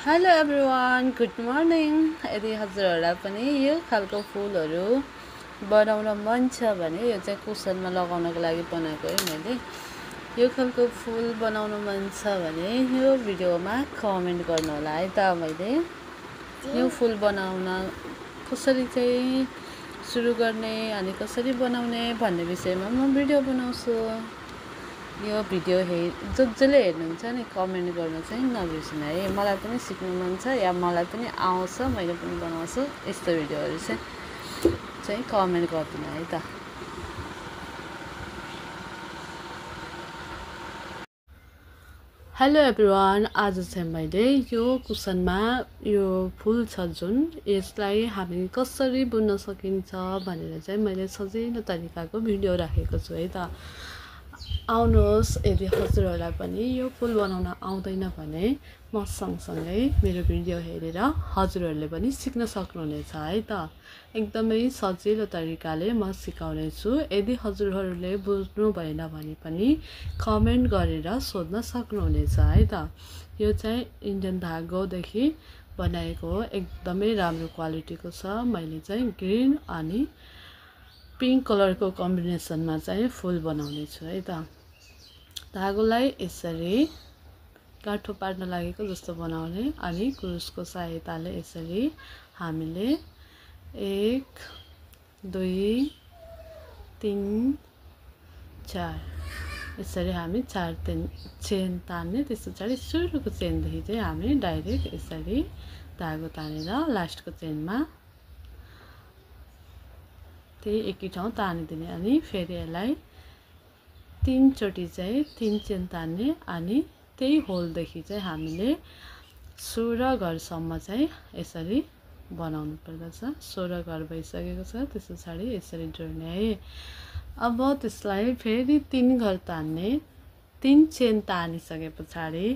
Hello everyone, good morning. यदि हजुरहरूलाई पनि यो खालको फुलहरू बनाउन मन छ भने यो चाहिँ कुसनमा लगाउनको लागि बनाएको है मैले। यो खालको फुल बनाउन मन छ भने यो भिडियोमा कमेन्ट गर्नु होला है त। मैले यो फुल बनाउन कसरी चाहिँ सुरु गर्ने अनि कसरी बनाउने भन्ने विषयमा म भिडियो बनाउँछु। यो भिडियो जसले हेर्नुहुन्छ नि कमेन्ट गर्नु चाहिँ नबिर्सिनु है। मलाई पनि सिक्नु मन छ या मलाई पनि आउँछ, मैले पनि बनाउँछु। यस्तो भिडियोहरू चाहिँ कमेन्ट गर्दिनु है त। हेलो एभ्रिवान, आज चाहिँ मैले यो कुसनमा यो फुल छ जुन यसलाई हामी कसरी बुन्न सकिन्छ भनेर चाहिँ मैले सजिलो तरिकाको भिडियो राखेको छु है त। आउनुहोस्, यदि हजुरहरूलाई पनि यो फुल बनाउन आउँदैन भने म सँगसँगै मेरो भिडियो हेरेर हजुरहरूले पनि सिक्न सक्नुहुनेछ है त। एकदमै सजिलो तरिकाले म सिकाउने छु। यदि हजुरहरूले बुझ्नु भएन भने पनि कमेन्ट गरेर सोध्न सक्नुहुनेछ है त। यो चाहिँ इन्डियन धागोदेखि बनाएको हो, एकदमै राम्रो क्वालिटीको छ। मैले चाहिँ ग्रिन अनि पिङ्क कलरको कम्बिनेसनमा चाहिँ फुल बनाउने छु है त। धागोलाई यसरी गाँठो पार्न लागेको जस्तो बनाउने अनि क्रुसको सहायताले यसरी हामीले 1 2 3 4 यसरी हामी 4 चेन तान्ने। त्यस पछाडि सुरुको चेनदेखि चाहिँ हामी डाइरेक्ट यसरी धागो तानेर लास्टको चेनमा त्यही एकै ठाउँ तानिदिने अनि फेरि यसलाई 3 चोटि चाहिँ 3 चेन तान्ने अनि त्यही होलदेखि चाहिँ हामीले 16 घरसम्म चाहिँ यसरी बनाउनु पर्दछ। 16 घर भइसकेको छ, त्यस पछाडि यसरी जोड्ने है। अब त्यसलाई फेरि 3 घर तान्ने। 3 चेन तानिसके पछाडि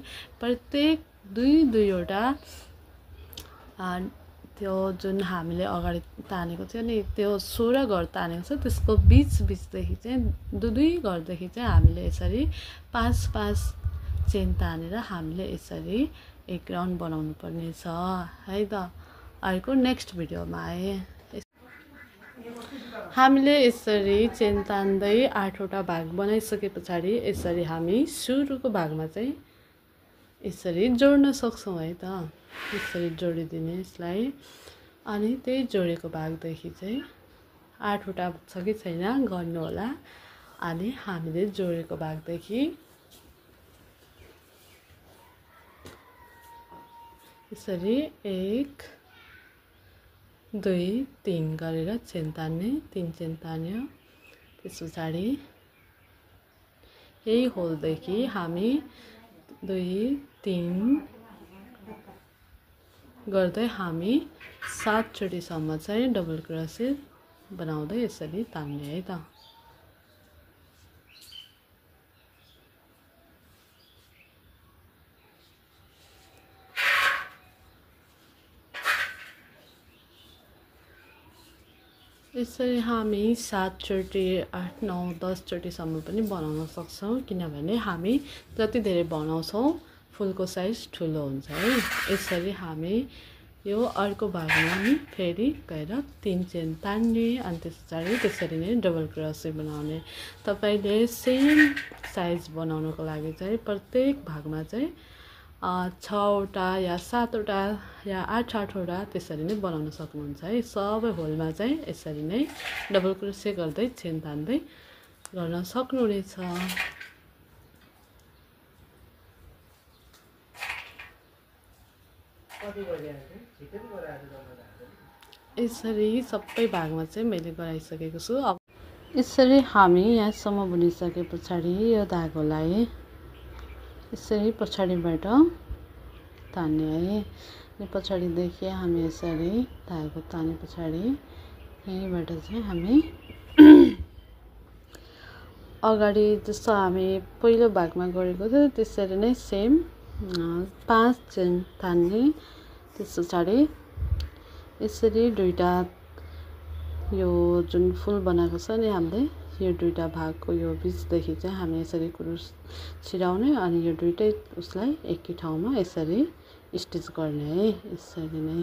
प्रत्येक 2-2वटा त्यो जुन हामीले अगाडि तानेको थियो नि, त्यो 16 घर तानेको छ, त्यसको बिचदेखि चाहिँ 2 घरदेखि चाहिँ हामीले यसरी 5-5 चेन तानेर हामीले यसरी एक राउन्ड बनाउनु पर्ने छ है त। अर्को नेक्स्ट भिडियोमा आए हामीले यसरी चेन तान्दै 8वटा भाग बनाइसके पछाडि यसरी हामी सुरुको भागमा चाहिँ यसरी जोड्न सक्छौँ है त। यसरी जोडिदिने यसलाई अनि त्यही जोडेको भागदेखि चाहिँ 8वटा छ कि छैन गर्नु होला। अनि हामीले जोडेको भागदेखि यसरी 1 2 3 गरेर चेन तान्ने। 3 चेन तान्यो, त्यस पछाडि यही होलदेखि हामी 2 3 गर्दै हामी 7 चोटिसम्म चाहिँ डबल क्रोसेट बनाउँदै यसरी तान्ने है त। यसरी हामी 7 चोटि 8 9 10 चोटिसम्म पनि बनाउन सक्छौँ, किनभने हामी जति धेरै बनाउँछौँ फुलको साइज ठुलो हुन्छ है। यसरी हामी यो अर्को भागमा नि फेरि गएर 3 चेन तान्ने अनि त्यस पछाडि त्यसरी नै डबल क्रोसेट बनाउने। तपाईँले सेम साइज बनाउनको लागि चाहिँ प्रत्येक भागमा चाहिँ 6वटा या 7वटा या 8-8वटा त्यसरी नै बनाउन सक्नुहुन्छ है। सबै होलमा चाहिँ यसरी नै डबल क्रोसेट गर्दै चेन तान्दै गर्न सक्नुहुनेछ। यसरी सबै भागमा चाहिँ मैले गराइसकेको छु। अब यसरी हामी यहाँसम्म बुनिसके पछाडि यो धागोलाई यसरी पछाडिबाट तान्ने है। यो पछाडिदेखि हामी यसरी धागो ताने पछाडि यहीँबाट चाहिँ हामी अगाडि जस्तो हामी पहिलो भागमा गरेको थियो त्यसरी नै सेम 5 चेन तान्ने। त्यस पछाडि यसरी 2टा यो जुन फुल बनाएको छ नि हामीले, यो 2टा भागको यो बिचदेखि चाहिँ हामी यसरी क्रुस छिराउने अनि यो दुईटै उसलाई एकै ठाउँमा यसरी स्टिच गर्ने है। यसरी नै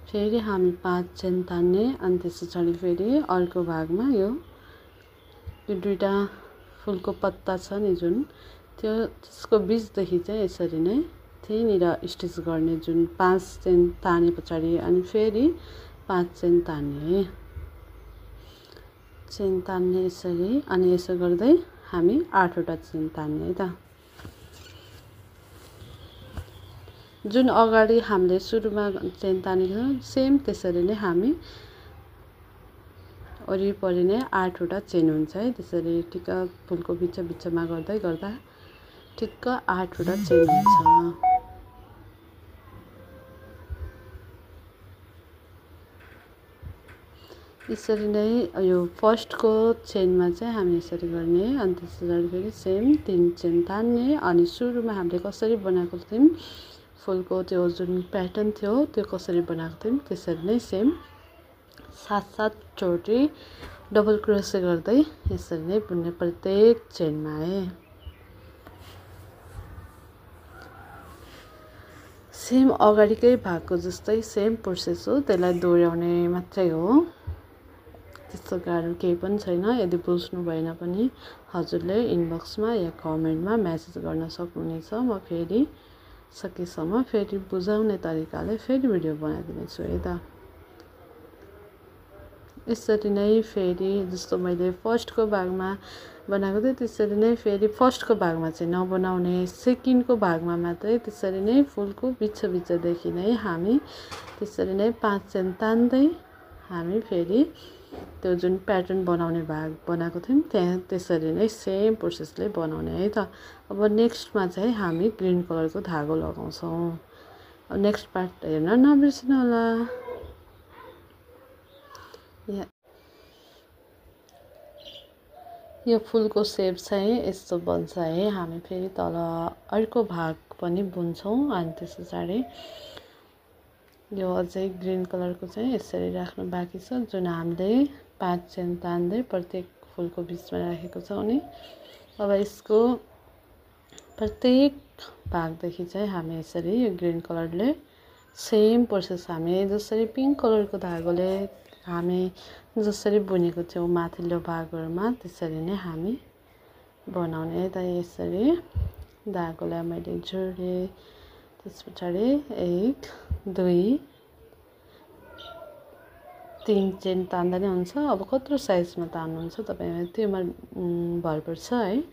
फेरि हामी 5 चेन तान्ने अनि त्यसपछि फेरि अर्को भागमा यो दुईटा फुलको पत्ता छ नि जुन त्यसको बीचदेखि चाहिँ यसरी नै त्यहीँनिर स्टिच गर्ने, जुन 5 चेन ताने पछाडि अनि फेरि 5 चेन तान्ने यसरी। अनि यसो गर्दै हामी 8 वटा चेन तान्ने है त। जुन अगाडि हामीले सुरुमा चेन तानेको सेम त्यसरी नै हामी वरिपरि नै 8 वटा चेन हुन्छ है। त्यसरी ठिक्क फुलको बिचमा गर्दै गर्दा ठिक्क 8 वटा चेन हुन्छ। यसरी नै यो फर्स्टको चेनमा चाहिँ हामी यसरी गर्ने अनि त्यसपछि फेरि सेम 3 चेन तान्ने अनि सुरुमा हामीले कसरी बनाएको थियौँ फुलको त्यो जुन प्याटर्न थियो त्यो कसरी बनाएको थियौँ त्यसरी नै सेम 7 चोटि डबल क्रोसे गर्दै यसरी नै बुन्ने प्रत्येक चेनमा है। सेम अगाडिकै भागको जस्तै सेम प्रोसेस हो, त्यसलाई दोहोऱ्याउने मात्रै हो, त्यस्तो गाह्रो केही पनि छैन। यदि बुझ्नु भएन भने हजुरले इनबक्समा या कमेन्टमा मेसेज गर्न सक्नुहुनेछ। म फेरि सकेसम्म फेरि बुझाउने तरिकाले फेरि भिडियो बनाइदिनेछु है त। यसरी नै फेरि जस्तो मैले फर्स्टको भागमा बनाएको थिएँ त्यसरी नै फेरि फर्स्टको भागमा चाहिँ नबनाउने, सेकेन्डको भागमा मात्रै त्यसरी नै फुलको बिचदेखि नै हामी त्यसरी नै 5 चेन तान्दै हामी फेरि त्यो जुन प्याटर्न बनाउने भाग बनाएको थियौँ त्यहाँ त्यसरी नै सेम प्रोसेसले बनाउने है त। अब नेक्स्टमा चाहिँ हामी ग्रीन कलरको धागो लगाउँछौँ। अब नेक्स्ट पार्ट हेर्न नबिर्सनु होला। यो फुलको सेप चाहिँ यस्तो बन्छ है। हामी फेरि तल अर्को भाग पनि बुन्छौँ अनि त्यस पछाडि यो अझै ग्रीन कलरको चाहिँ यसरी राख्नु बाँकी छ, जुन हामीले 5 चेन तान्दै प्रत्येक फुलको बिचमा राखेको छौँ नि। अब यसको प्रत्येक भागदेखि चाहिँ हामी यसरी यो ग्रीन कलरले सेम प्रोसेस हामी जसरी पिङ्क कलरको धागोले हामी जसरी बुनेको थियौँ माथिल्लो भागहरूमा त्यसरी नै हामी बनाउने है त। यसरी धागोलाई मैले जोडेँ, त्यस पछाडि 1 2 3 चेन तान्दा नै हुन्छ। अब कत्रो साइजमा तान्नुहुन्छ तपाईँले त्योमा भर पर्छ है।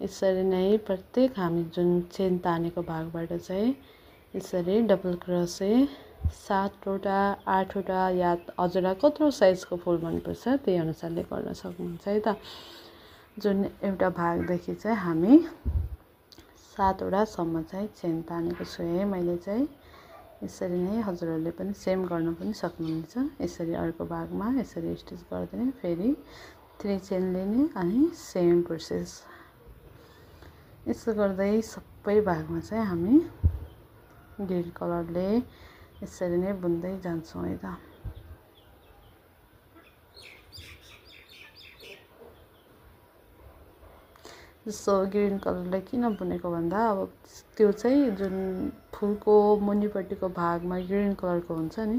यसरी नै प्रत्येक हामी जुन चेन तानेको भागबाट चाहिँ यसरी डबल क्रोसे 7 वटा 8 वटा या हजुरलाई कत्रो साइजको फुल मनपर्छ त्यही अनुसारले गर्न सक्नुहुन्छ है त। जुन एउटा भागदेखि चाहिँ हामी 7 वटासम्म चाहिँ चेन तानेको छु है मैले चाहिँ। यसरी नै हजुरहरूले पनि सेम गर्न पनि सक्नुहुन्छ। यसरी अर्को भागमा यसरी स्टिच गर्दै फेरि 3 चेन लिने अनि सेम प्रोसेस यसो गर्दै सबै भागमा चाहिँ हामी ग्रीन कलरले यसरी नै बुन्दै जान्छौँ है त। जस्तो ग्रीन कलरले किन बुनेको भन्दा अब त्यो चाहिँ जुन फुलको मुनिपट्टिको भागमा ग्रीन कलरको हुन्छ नि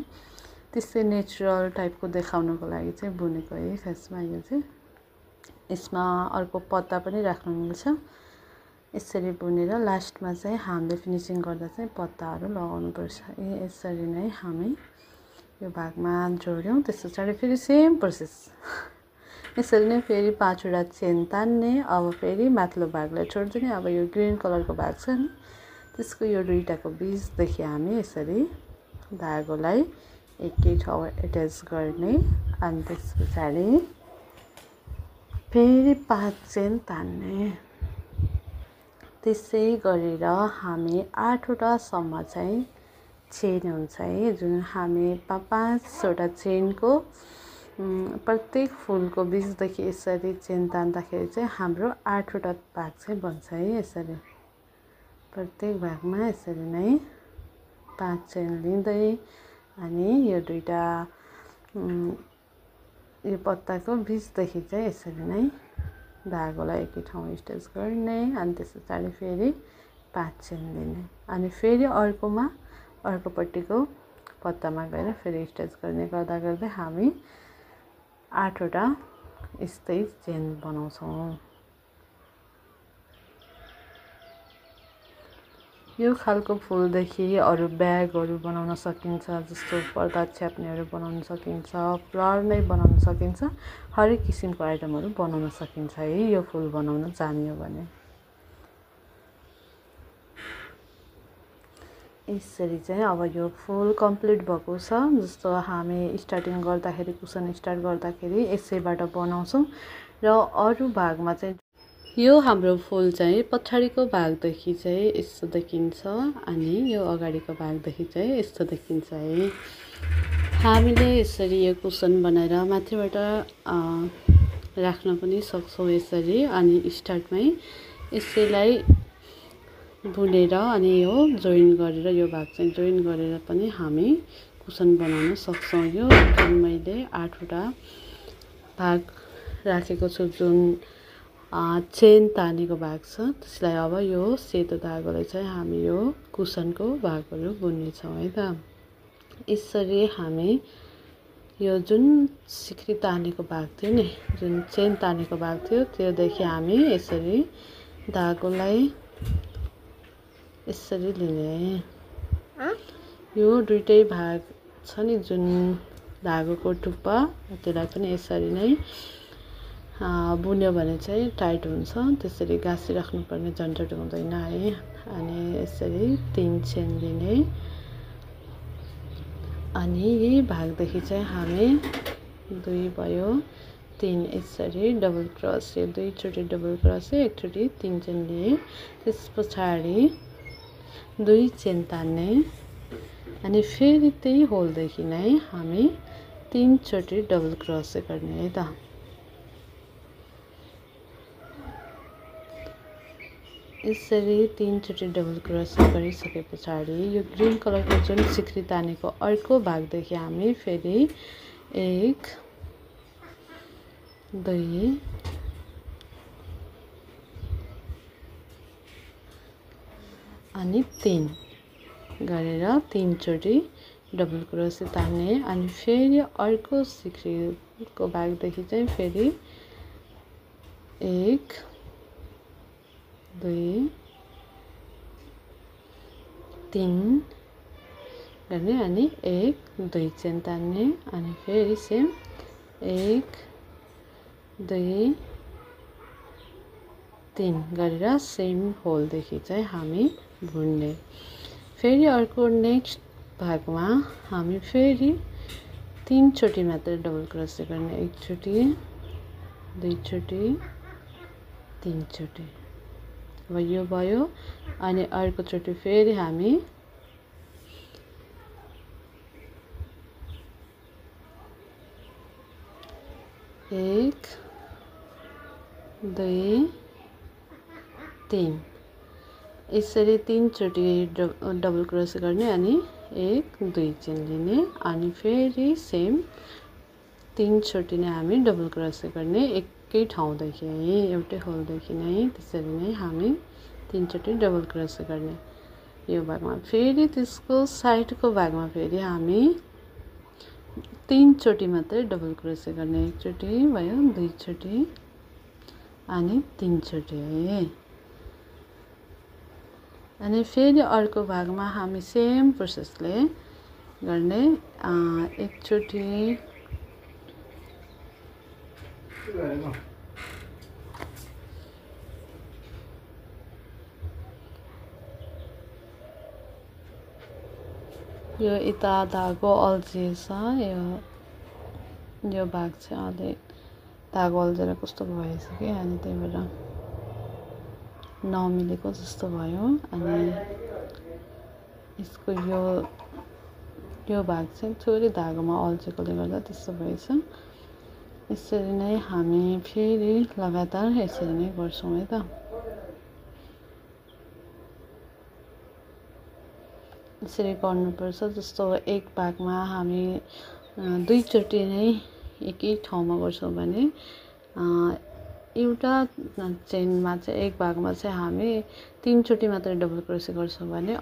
त्यस्तै नेचुरल टाइपको देखाउनको लागि चाहिँ बुनेको है खासमा यो चाहिँ। यसमा अर्को पत्ता पनि राख्न मिल्छ। यसरी बुनेर लास्टमा चाहिँ हामीले फिनिसिङ गर्दा चाहिँ पत्ताहरू लगाउनुपर्छ। यसरी नै हामी यो भागमा जोड्यौँ, त्यस पछाडि फेरि सेम प्रोसेस यसरी नै फेरि 5 वटा चेन तान्ने। अब फेरि माथिल्लो भागलाई छोडिदिने। अब यो ग्रीन कलरको भाग छ नि त्यसको यो दुईटाको बिचदेखि हामी यसरी धागोलाई एकै ठाउँमा एट्याच गर्ने अनि त्यस पछाडि फेरि 5 चेन तान्ने। त्यसै गरेर हामी 8 वटासम्म चाहिँ चेन हुन्छ है। जुन हामी 5 वटा चेनको प्रत्येक फुलको बिचदेखि यसरी चेन तान्दाखेरि चाहिँ हाम्रो 8 वटा भाग चाहिँ बन्छ है। यसरी प्रत्येक भागमा यसरी नै 5 चेन लिँदै अनि यो दुईटा यो पत्ताको बिचदेखि चाहिँ यसरी नै धागोलाई एकै ठाउँमा स्टिच गर्ने अनि त्यस पछाडि फेरि 5 चेन लिने। अनि फेरि अर्कोपट्टिको पत्तामा गएर फेरि स्टिच गर्ने गर्दा गर्दै हामी 8 वटा यस्तै चेन बनाउँछौँ। यो खालको फुलदेखि अरू ब्यागहरू बनाउन सकिन्छ, जस्तो पर्दा छ्याप्नेहरू बनाउन सकिन्छ, फ्लावर नै बनाउन सकिन्छ, हरेक किसिमको आइटमहरू बनाउन सकिन्छ है यो फुल बनाउन जानियो भने। यसरी चाहिँ अब यो फुल कम्प्लिट भएको छ। जस्तो हामी स्टार्टिङ गर्दाखेरि कुसन स्टार्ट गर्दाखेरि यसैबाट बनाउँछौँ र अरू भागमा चाहिँ यो हाम्रो फुल चाहिँ पछाडिको भागदेखि चाहिँ यस्तो देखिन्छ अनि यो अगाडिको भागदेखि चाहिँ यस्तो देखिन्छ है। हामीले यसरी यो कुसन बनाएर माथिबाट राख्न पनि सक्छौँ यसरी। अनि स्टार्टमै यसैलाई बुनेर अनि यो जोइन गरेर यो भाग चाहिँ जोइन गरेर पनि हामी कुसन बनाउन सक्छौँ। यो जुन मैले 8 वटा भाग राखेको छु, जुन चेन तानेको भाग छ, त्यसलाई अब यो सेतो धागोले चाहिँ हामी यो कुसनको भागहरू बुन्नेछौँ है त। यसरी हामी यो जुन सिक्री तानेको भाग थियो नि, जुन चेन तानेको भाग थियो, त्योदेखि हामी यसरी धागोलाई यसरी लिने। यो दुईटै भाग छ नि जुन धागोको टुप्पा, त्यसलाई पनि यसरी नै बुन्यो भने चाहिँ टाइट हुन्छ, त्यसरी गाँसिराख्नुपर्ने झन्झट हुँदैन है। अनि यसरी 3 चेन लिने अनि यही भागदेखि चाहिँ हामी 2 भयो 3 यसरी डबल क्रोसिया 2 चोटि डबल क्रोसिया एकचोटि 3 चेन लिए। त्यस पछाडि 2 चेन तान्ने अनि फेरि त्यही होलदेखि नै हामी 3 चोटि डबल क्रोसिया गर्ने है त। यसरी 3 चोटि डबल क्रोसिया गरिसके पछाडि यो ग्रीन कलरको जुन सिक्री तानेको अर्को भागदेखि हामी फेरि 1 2 अनि 3 गरेर 3 चोटि डबल क्रोसिया तान्ने अनि फेरि अर्को सिक्रीको भागदेखि चाहिँ फेरि 1 2 3 गर्ने अनि 1 2 चेन तान्ने अनि फेरि सेम 1 2 3 गरेर सेम होलदेखि चाहिँ हामी बुन्ने। फेरि अर्को नेक्स्ट भागमा हामी फेरि 3 चोटि मात्र डबल क्रोसिया गर्ने, 1 चोटि 2 चोटि 3 चोटि। अब यो भयो अनि अर्को चोटि फेरि हामी 1 2 3 यसरी 3 चोटि डबल क्रोसिया गर्ने अनि 1 2 चेन लिने अनि फेरि सेम 3 चोटि नै हामी डबल क्रोसिया गर्ने एकै ठाउँदेखि है, एउटै होलदेखि नै। त्यसरी नै हामी 3 चोटि डबल क्रोसिया गर्ने यो भागमा। फेरि त्यसको साइडको भागमा फेरि हामी 3 चोटि मात्रै डबल क्रोसिया गर्ने, 1 चोटि भयो 2 चोटि अनि 3 चोटि है। अनि फेरि अर्को भागमा हामी सेम प्रोसेसले गर्ने, 1 चोटि यो यता धागो अल्झिएछ, यो भाग चाहिँ अलिक धागो अल्झेर कस्तो भएछ कि अनि त्यही भएर नमिलेको जस्तो भयो। अनि यसको यो भाग चाहिँ थोरै धागोमा अल्झेकोले गर्दा त्यस्तो भएछ। यसरी नै हामी फेरि लगातार यसरी नै गर्छौँ है त। यसरी गर्नुपर्छ। जस्तो एक भागमा हामी 2 चोटि नै एकै ठाउँमा गर्छौँ भने एउटा चेनमा चाहिँ एक भागमा चाहिँ हामी 3 चोटि मात्रै डबल क्रोसे गर्छौँ भने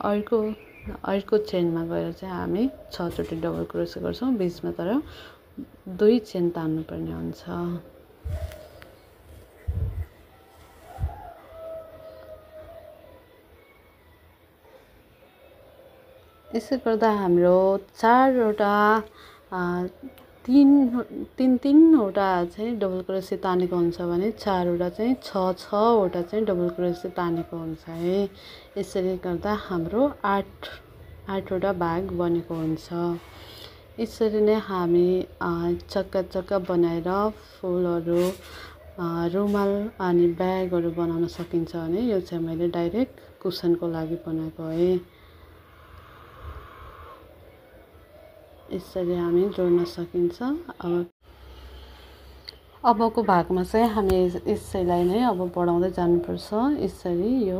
अर्को चेनमा गएर चाहिँ हामी 6 चोटि डबल क्रोसे गर्छौँ। बिचमा तर 2 चेन तान्नुपर्ने हुन्छ। यसो गर्दा हाम्रो 4वटा 3-3वटा चाहिँ डबल क्रोसे तानेको हुन्छ भने 4वटा चाहिँ 6-6वटा चाहिँ डबल क्रोसे तानेको हुन्छ है। यसरी गर्दा हाम्रो 8वटा भाग बनेको हुन्छ। यसरी नै हामी चक्का बनाएर फुलहरू, रुमाल अनि ब्यागहरू बनाउन सकिन्छ भने यो चाहिँ मैले डाइरेक्ट कुसनको लागि बनाएको है। यसरी हामी जोड्न सकिन्छ। अबको भागमा चाहिँ हामी यसैलाई नै अब बढाउँदै जानुपर्छ। यसरी यो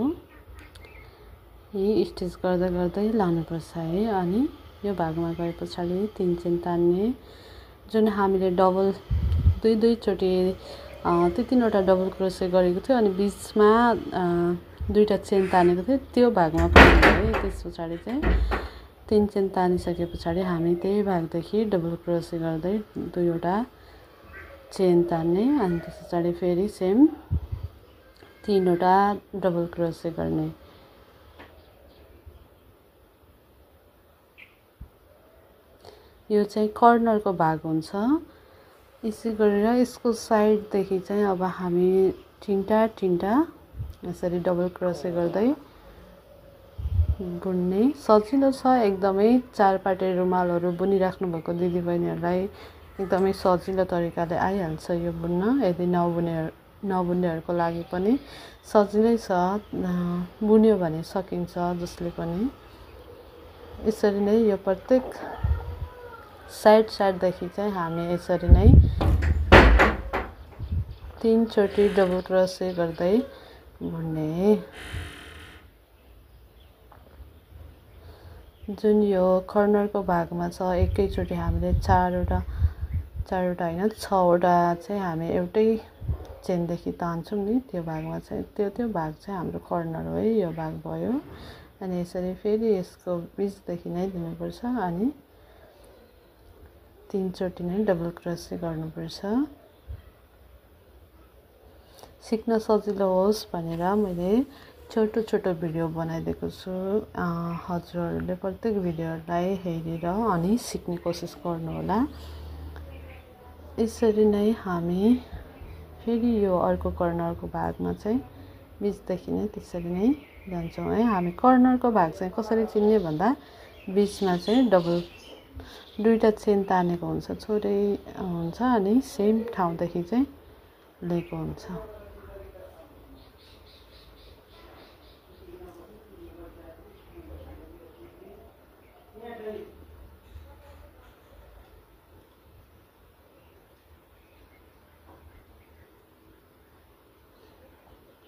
स्टिच गर्दै लानुपर्छ है। अनि यो भागमा गए पछाडि 3 चेन तान्ने, जुन हामीले डबल 2 चोटि 3वटा डबल क्रोसे गरेको थियो अनि बिचमा 2टा चेन तानेको थियो, त्यो भागमा पनि है। त्यस पछाडि चाहिँ 3 चेन तानिसके पछाडि हामी त्यही भागदेखि डबल क्रोसे गर्दै 2वटा चेन तान्ने अनि त्यस पछाडि फेरि सेम 3वटा डबल क्रोसे गर्ने। यो चाहिँ कर्नरको भाग हुन्छ। यसै गरेर यसको साइडदेखि चाहिँ अब हामी 3टा यसरी डबल क्रोसे गर्दै बुन्ने। सजिलो छ एकदमै। 4 पाटे रुमालहरू बुनिराख्नु भएको दिदीबहिनीहरूलाई एकदमै सजिलो तरिकाले आइहाल्छ यो बुन्न। यदि नबुन्नेहरूको लागि पनि सजिलै छ, बुन्यो भने सकिन्छ जसले पनि। यसरी नै यो प्रत्येक साइडदेखि चाहिँ हामी यसरी नै 3 चोटि डबल क्रोसे गर्दै बुन्ने। जुन यो कर्नरको भागमा छ एकैचोटि हामीले 4वटा होइन 6वटा चाहिँ हामी एउटै चेनदेखि तान्छौँ नि, त्यो भागमा चाहिँ त्यो भाग चाहिँ हाम्रो कर्नर हो है। यो भाग भयो। अनि यसरी फेरि यसको बिचदेखि नै दिनुपर्छ अनि 3 चोटि नै डबल क्रोसे गर्नुपर्छ। सिक्न सजिलो होस् भनेर मैले छोटो भिडियो बनाइदिएको छु। हजुरहरूले प्रत्येक भिडियोलाई हेरेर अनि सिक्ने कोसिस गर्नुहोला। यसरी नै हामी फेरि यो अर्को कर्नरको भागमा चाहिँ बिचदेखि नै त्यसरी नै जान्छौँ है। हामी कर्नरको भाग चाहिँ कसरी चिन्ने भन्दा बिचमा चाहिँ 2टा चेन तानेको हुन्छ, छोरै हुन्छ अनि सेम ठाउँदेखि चाहिँ लिएको हुन्छ।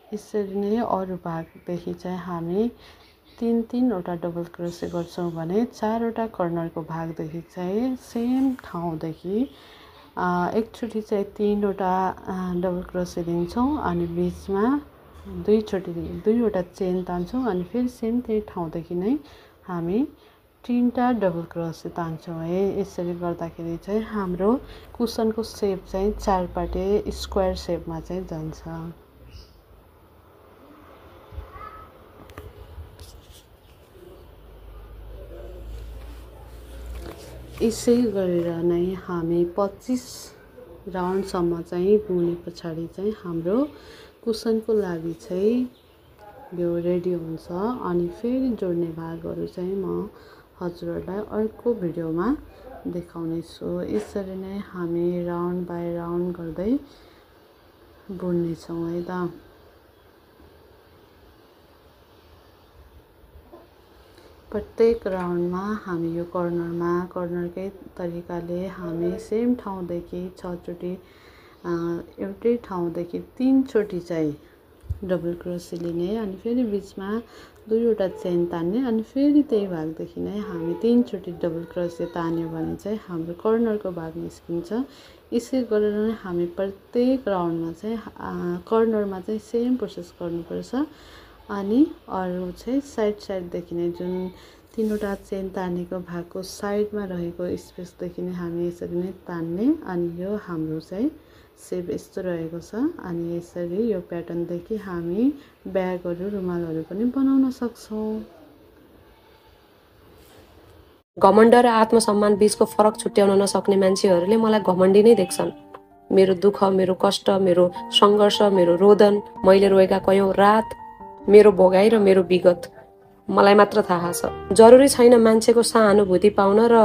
यसरी नै अरू भागदेखि चाहिँ हामी 3-3वटा डबल क्रोसे गर्छौँ भने 4वटा कर्नरको भागदेखि चाहिँ सेम ठाउँदेखि एकचोटि चाहिँ 3वटा डबल क्रोसे दिन्छौँ अनि बिचमा 2वटा चेन तान्छौँ अनि फेरि सेम त्यही ठाउँदेखि नै हामी 3टा डबल क्रोसे तान्छौँ है। यसरी गर्दाखेरि चाहिँ हाम्रो कुसनको सेप चाहिँ 4 पाटे स्क्वायर सेपमा चाहिँ जान्छ। यसै गरेर नै हामी 25 राउन्डसम्म चाहिँ बुने पछाडि चाहिँ हाम्रो कुसनको लागि चाहिँ यो रेडी हुन्छ। अनि फेरि जोड्ने भागहरू चाहिँ म हजुरहरूलाई अर्को भिडियोमा देखाउने छु। यसरी नै हामी राउन्ड बाई राउन्ड गर्दै बुन्नेछौँ है त। प्रत्येक राउन्डमा हामी यो कर्नरकै तरिकाले हामी सेम ठाउँदेखि 6 चोटि एउटै ठाउँदेखि 3 चोटि चाहिँ डबल क्रोसेट लिने अनि फेरि बिचमा 2वटा चेन तान्ने अनि फेरि त्यही भागदेखि नै हामी 3 चोटि डबल क्रोसेट तान्यो भने चाहिँ हाम्रो कर्नरको भाग निस्किन्छ। यसै गरेर नै हामी प्रत्येक राउन्डमा चाहिँ कर्नरमा चाहिँ सेम प्रोसेस गर्नुपर्छ। अनि अरु चाहिँ साइडदेखि नै जुन 3वटा चेन तानेको भागको साइडमा रहेको स्पेसदेखि नै हामी यसरी नै तान्ने अनि यो हाम्रो चाहिँ सेप यस्तो रहेको छ। अनि यसरी यो प्याटर्नदेखि हामी ब्यागहरू रुमालहरू पनि बनाउन सक्छौँ। घमण्ड र आत्मसम्मान बीचको फरक छुट्याउन नसक्ने मान्छेहरूले मलाई घमण्डी नै देख्छन्। मेरो दुःख, मेरो कष्ट, मेरो सङ्घर्ष, मेरो रोदन, मैले रोएका कयौं रात, मेरो भोगाई र मेरो विगत मलाई मात्र थाहा छ। जरुरी छैन मान्छेको सहानुभूति पाउन र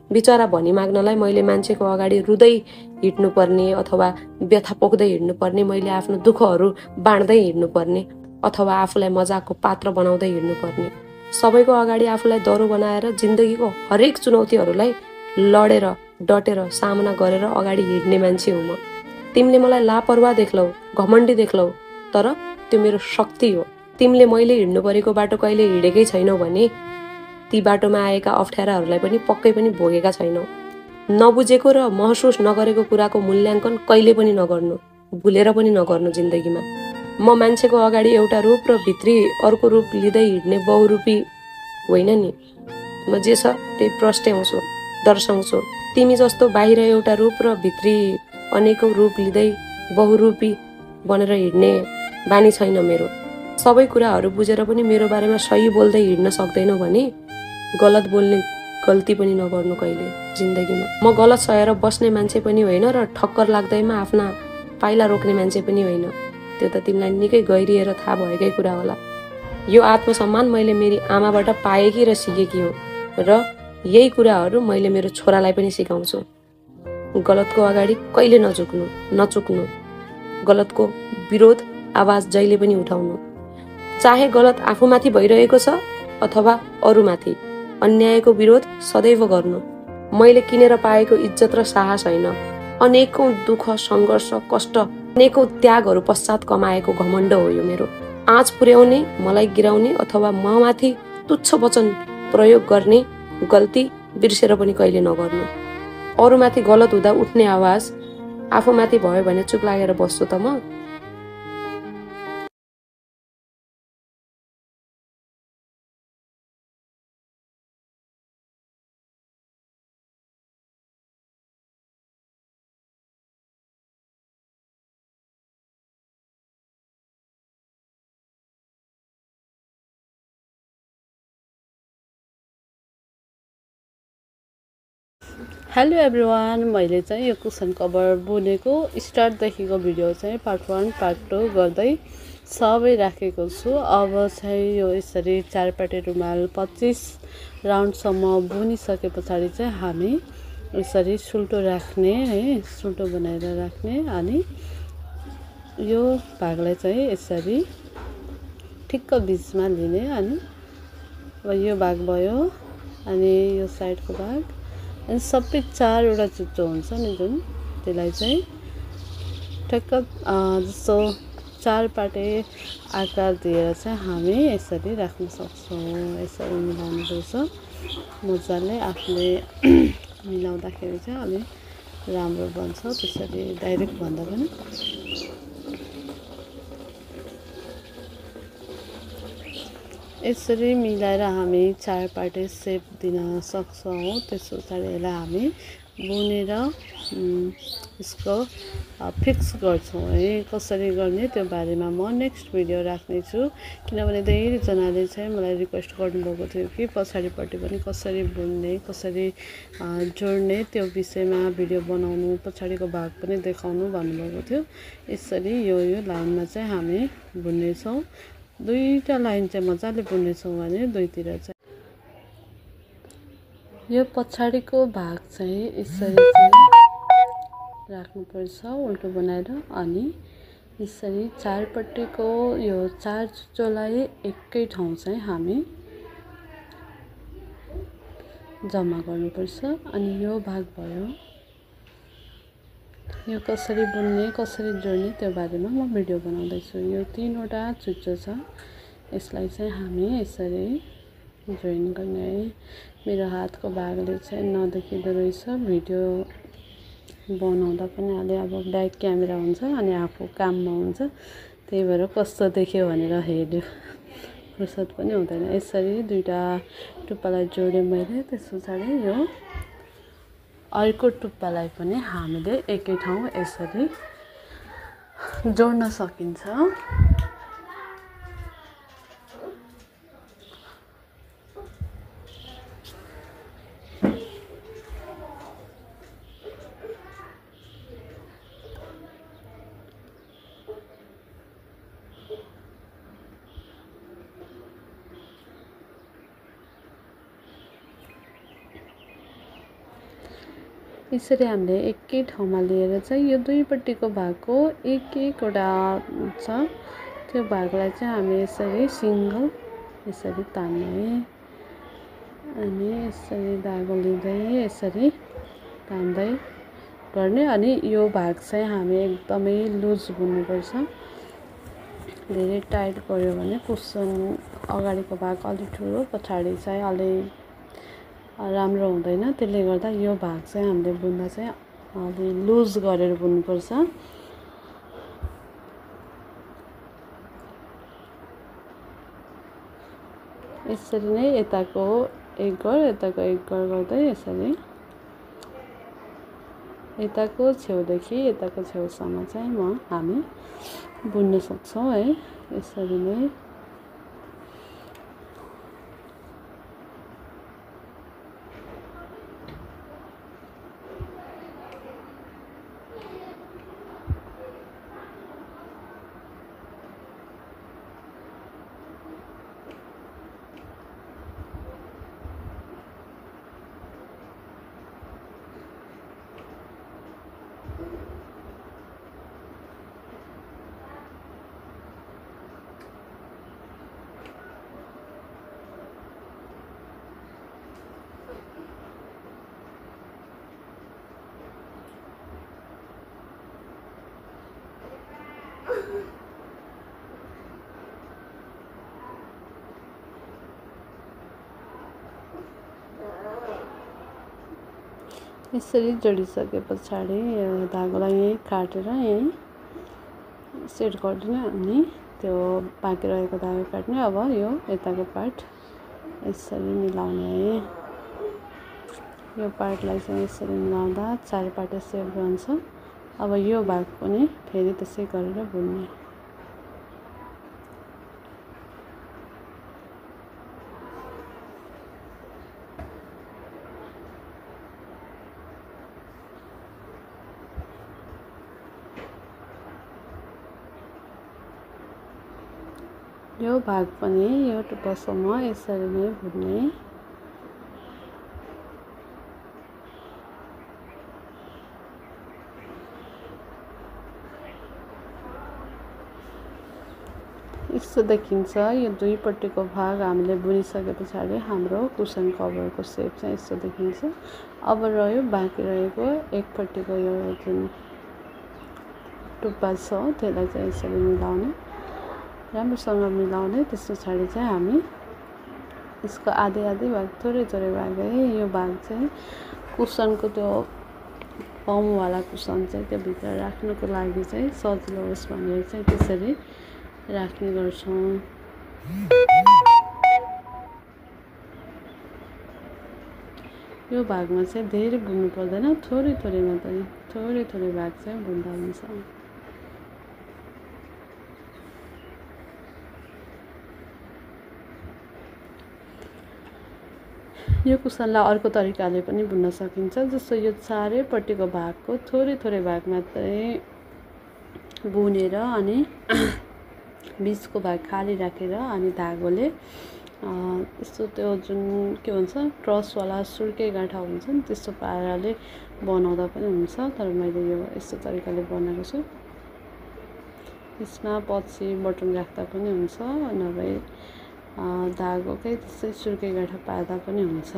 बिचरा भनी माग्नलाई मैले मान्छेको अगाडि रुँदै हिँड्नुपर्ने अथवा व्यथा पोख्दै हिँड्नुपर्ने, मैले आफ्नो दुःखहरू बाँड्दै हिँड्नुपर्ने अथवा आफूलाई मजाकको पात्र बनाउँदै हिँड्नुपर्ने। सबैको अगाडि आफूलाई दरो बनाएर जिन्दगीको हरेक चुनौतीहरूलाई लडेर डटेर सामना गरेर अगाडि हिँड्ने मान्छे हुँ म। तिमीले मलाई लापरवाह देख्लौ, घमण्डी देख्लौ, तर त्यो मेरो शक्ति हो। तिमीले मैले हिँड्नु परेको बाटो कहिले हिँडेकै छैनौ भने ती बाटोमा आएका अप्ठ्याराहरूलाई पनि पक्कै पनि भोगेका छैनौ। नबुझेको र महसुस नगरेको कुराको मूल्याङ्कन कहिले पनि नगर्नु, भुलेर पनि नगर्नु जिन्दगीमा। म मान्छेको अगाडि एउटा रूप र भित्री अर्को रूप लिँदै हिँड्ने बहुरूपी होइन नि। म जे छ त्यही प्रस्ट्याउँछु, दर्शाउँछु। तिमी जस्तो बाहिर एउटा रूप र भित्री अनेकौं रूप लिँदै बहुरूपी बनेर हिँड्ने बानी छैन मेरो। सबै कुराहरू बुझेर पनि मेरो बारेमा सही बोल्दै हिँड्न सक्दैनौ भने गलत बोल्ने गल्ती पनि नगर्नु कहिले जिन्दगीमा। म गलत सहेर बस्ने मान्छे पनि होइन र ठक्कर लाग्दैमा आफ्ना पाइला रोक्ने मान्छे पनि होइन। त्यो त तिमीलाई निकै गहिरिएर थाहा भएकै कुरा होला। यो आत्मसम्मान मैले मेरी आमाबाट पाएकी र सिकेकी हुँ र यही कुराहरू मैले मेरो छोरालाई पनि सिकाउँछु। गलतको अगाडि कहिले नचुक्नु, गलतको विरोध आवाज जहिले पनि उठाउनु। चाहे गलत आफूमाथि भइरहेको छ अथवा अरूमाथि, अन्यायको विरोध सदैव गर्नु। मैले किनेर पाएको इज्जत र साहस होइन, अनेकौं दुःख, सङ्घर्ष, कष्ट, अनेकौं त्यागहरू पश्चात कमाएको घमण्ड हो यो मेरो। आँच पुर्याउने, मलाई गिराउने अथवा ममाथि तुच्छ वचन प्रयोग गर्ने गल्ती बिर्सेर पनि कहिले नगर्नु। अरूमाथि गलत हुँदा उठ्ने आवाज आफूमाथि भयो भने चुप लागेर बस्छु त म। हेलो एभ्रिवान, मैले चाहिँ यो कुसन कभर बुनेको स्टार्टदेखिको भिडियो चाहिँ पार्ट 1 पार्ट 2 गर्दै सबै राखेको छु। अब चाहिँ यो यसरी 4 पाटे रुमाल 25 राउन्डसम्म बुनिसके पछाडि चाहिँ हामी यसरी सुल्टो राख्ने है, सुल्टो बनाएर राख्ने। अनि यो भागलाई चाहिँ यसरी ठिक्क बिचमा लिने। अनि अब यो भाग भयो अनि यो साइडको भाग अनि सबै 4वटा चुच्चो हुन्छ नि जुन, त्यसलाई चाहिँ ठ्याक्क जस्तो 4 पाटे आकार दिएर चाहिँ हामी यसरी राख्न सक्छौँ। यसरी मिलाउनुपर्छ मजाले, आफूले मिलाउँदाखेरि चाहिँ अलिक राम्रो बन्छ, त्यसरी डाइरेक्ट भन्दा पनि। यसरी मिलाएर हामी 4 पाटे सेप दिन सक्छौँ। त्यस पछाडि यसलाई हामी बुनेर यसको फिक्स गर्छौँ है। कसरी गर्ने त्यो बारेमा म नेक्स्ट भिडियो राख्नेछु, किनभने धेरैजनाले चाहिँ मलाई रिक्वेस्ट गर्नुभएको थियो कि पछाडिपट्टि पनि कसरी बुन्ने, कसरी जोड्ने त्यो विषयमा भिडियो बनाउनु, पछाडिको भाग पनि देखाउनु भन्नुभएको थियो। यसरी यो लाइनमा चाहिँ हामी बुन्नेछौँ। 2टा लाइन चाहिँ मजाले बुन्नेछौँ भने दुईतिर चाहिँ यो पछाडिको भाग चाहिँ यसरी चाहिँ राख्नुपर्छ उल्टो बनाएर। अनि यसरी 4 पट्टिको यो 4 चुच्चोलाई एकै ठाउँ चाहिँ हामी जम्मा गर्नुपर्छ। अनि यो भाग भयो, यो कसरी बुन्ने कसरी जोड्ने त्यो बारेमा म भिडियो बनाउँदैछु। यो 3वटा चुच्चो छ, यसलाई चाहिँ हामी यसरी जोइन गर्ने है। मेरो हातको भागले चाहिँ नदेखिँदो रहेछ, भिडियो बनाउँदा पनि अलि अब ब्याक क्यामेरा हुन्छ अनि आफू काममा हुन्छ, त्यही भएर कस्तो देख्यो भनेर हेर्यो, फुर्सद पनि हुँदैन। यसरी 2टा टुप्पालाई जोडेँ मैले। त्यस पछाडि यो अर्को टुप्पालाई पनि हामीले एकै ठाउँ यसरी जोड्न सकिन्छ। यसरी हामीले एकै ठाउँमा लिएर चाहिँ यो दुईपट्टिको भागको एक-एकवटा छ, त्यो भागलाई चाहिँ हामी यसरी सिङ्गल यसरी तान्ने अनि यसरी धागो लिँदै यसरी तान्दै गर्ने। अनि यो भाग चाहिँ हामी एकदमै लुज बुन्नुपर्छ, धेरै टाइट गऱ्यो भने कुसन अगाडिको भाग अलि ठुलो, पछाडि चाहिँ अलि राम्रो हुँदैन। त्यसले गर्दा यो भाग चाहिँ हामीले बुन्दा चाहिँ अलि लुज गरेर बुन्नुपर्छ। यसरी नै यताको एक घर यताको एक घर गर्दै यसरी यताको छेउदेखि यताको छेउसम्म चाहिँ हामी बुन्न सक्छौँ है। यसरी नै यसरी जोडिसके पछाडि धागोलाई यहीँ काटेर यहीँ सेट गरिदिने अनि त्यो बाँकी रहेको धागो काट्ने। अब यो यताको पार्ट यसरी मिलाउने है। यो पार्टलाई चाहिँ यसरी मिलाउँदा 4 पार्ट सेट बन्छ। अब यो भाग पनि फेरि त्यसै गरेर बुन्ने। यो भाग पनि यो टुप्पासम्म यसरी नै बुन्ने। यस्तो देखिन्छ। यो दुईपट्टिको भाग हामीले बुनिसके पछाडि हाम्रो कुसन कभरको सेप चाहिँ यस्तो देखिन्छ। अब रह्यो बाँकी रहेको एकपट्टिको यो जुन टुप्पा छ त्यसलाई चाहिँ यसरी मिलाउने, राम्रोसँग मिलाउने। त्यस पछाडि चाहिँ हामी यसको आधी भाग थोरै भाग है। यो भाग चाहिँ कुसनको त्यो पमवाला कुसन चाहिँ त्यो भित्र राख्नको लागि चाहिँ सजिलो होस् भनेर चाहिँ त्यसरी राख्ने गर्छौँ। यो भागमा चाहिँ धेरै बुन्नु पर्दैन, थोरै मात्रै थोरै भाग चाहिँ बुन्दा हुन्छ। यो कुसनलाई अर्को तरिकाले पनि बुन्न सकिन्छ, जस्तो यो चारैपट्टिको भागको थोरै भाग मात्रै बुनेर अनि बीचको भाग खाली राखेर अनि धागोले यस्तो त्यो जुन के भन्छ क्रसवाला सुर्के गाँठा हुन्छ नि त्यस्तो पाराले बनाउँदा पनि हुन्छ। तर मैले यो यस्तो तरिकाले बनाएको छु। यसमा पछि बटन राख्दा पनि हुन्छ, नभए धागोकै त्यसै सुर्के गाँठा पार्दा पनि हुन्छ।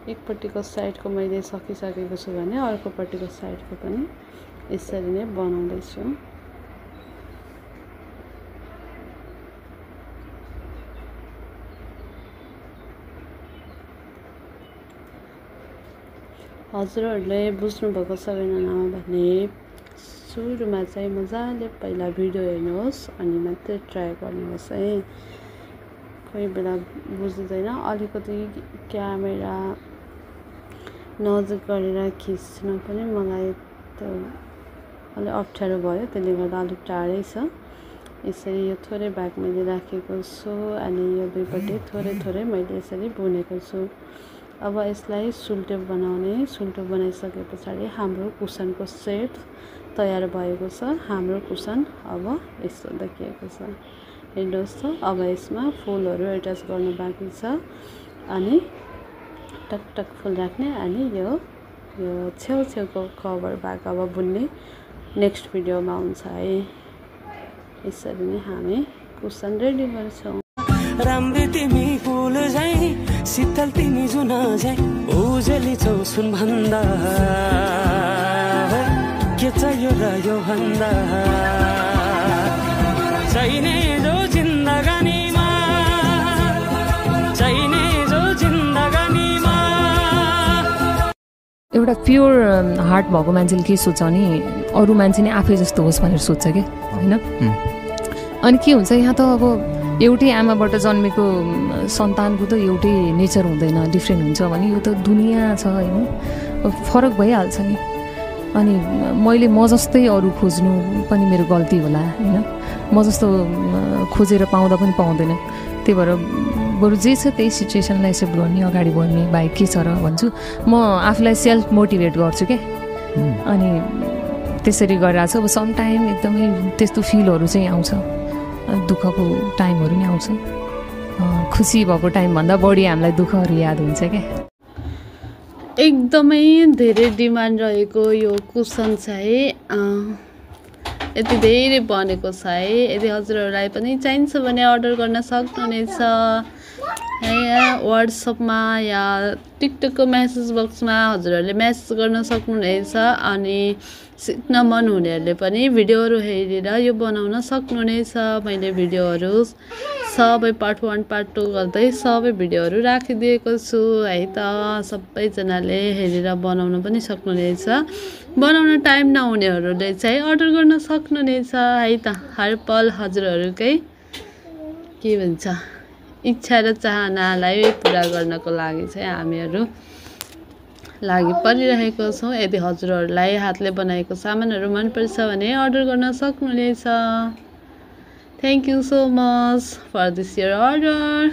एकपट्टिको साइडको मैले सकिसकेको छु भने अर्कोपट्टिको साइडको पनि यसरी नै बनाउँदैछु। हजुरहरूले बुझ्नुभएको छैन भने सुरुमा चाहिँ मजाले पहिला भिडियो हेर्नुहोस् अनि मात्रै ट्राई गर्नुहोस् है। कोही बेला बुझ्दैन, अलिकति क्यामेरा नजिक गरेर खिच्न पनि मलाई त अलिक अप्ठ्यारो भयो, त्यसले गर्दा अलिक टाढै छ। यसरी यो थोरै भाग मैले राखेको छु अनि यो दुईपट्टि थोरै थोरै मैले यसरी बुनेको छु। अब यसलाई सुल्टो बनाउने। सुल्टो बनाइसके पछाडि हाम्रो कुसनको सेट तयार भएको छ। हाम्रो कुसन अब यस्तो देखिएको छ, हेर्नुहोस् त। अब यसमा फुलहरू एट्याच गर्नु बाँकी छ अनि टक टक फुल राख्ने अनि यो छेउछेउको कभर भाग अब बुन्ने नेक्स्ट भिडियोमा हुन्छ है। यसरी नै हामी कुसन रेडी गर्छौँ। राम्री तिमी फुल झैं शीतल तिमी जुन झैं उजेली छौ सुन भन्दा के चाहियो र यो भन्दा चाहिने जो जिन्दगानीमा चाहिने जो जिन्दगानीमा। एउटा प्योर हार्ट भएको मान्छेले के सोच्छ नि अरू मान्छे नै आफै जस्तो होस् भनेर सोच्छ क्या, होइन? अनि के हुन्छ यहाँ त अब एउटै आमाबाट जन्मेको सन्तानको त एउटै नेचर हुँदैन, डिफ्रेन्ट हुन्छ भने यो त दुनियाँ छ होइन, फरक भइहाल्छ नि। अनि मैले म जस्तै अरू खोज्नु पनि मेरो गल्ती होला होइन, म जस्तो खोजेर पाउँदा पनि पाउँदैन। त्यही भएर बरु जे छ त्यही सिचुएसनलाई एक्सेप्ट गर्ने, अगाडि बढ्ने बाहेक के छ र भन्छु। म आफूलाई सेल्फ मोटिभेट गर्छु क्या। अनि त्यसरी गरिरहेको छु। अब समटाइम एकदमै त्यस्तो फिलहरू चाहिँ आउँछ, दुःखको टाइमहरू नि आउँछ। खुसी भएको टाइमभन्दा बढी हामीलाई दुःखहरू याद हुन्छ क्या। एकदमै धेरै डिमान्ड रहेको यो कुसन चाहिँ यति धेरै बनेको छ है। यदि हजुरहरूलाई पनि चाहिन्छ भने अर्डर गर्न सक्नुहुनेछ है। वाट्सएपमा या टिकटकको मेसेज बक्समा हजुरहरूले मेसेज गर्न सक्नुहुनेछ। अनि सिक्न मन हुनेहरूले पनि भिडियोहरू हेरेर यो बनाउन सक्नुहुनेछ। मैले भिडियोहरू सबै पार्ट 1 पार्ट 2 गर्दै सबै भिडियोहरू राखिदिएको छु है त। सबैजनाले हेरेर बनाउन पनि सक्नुहुनेछ। बनाउन टाइम नहुनेहरूले चाहिँ अर्डर गर्न सक्नुहुनेछ है त। हर पल हजुरहरूकै के भन्छ इच्छा र चाहनालाई पुरा गर्नको लागि चाहिँ हामीहरू लागि परिरहेको छौँ। यदि हजुरहरूलाई हातले बनाएको सामानहरू मनपर्छ भने अर्डर गर्न सक्नुहुनेछ। Thank you so much for this your order.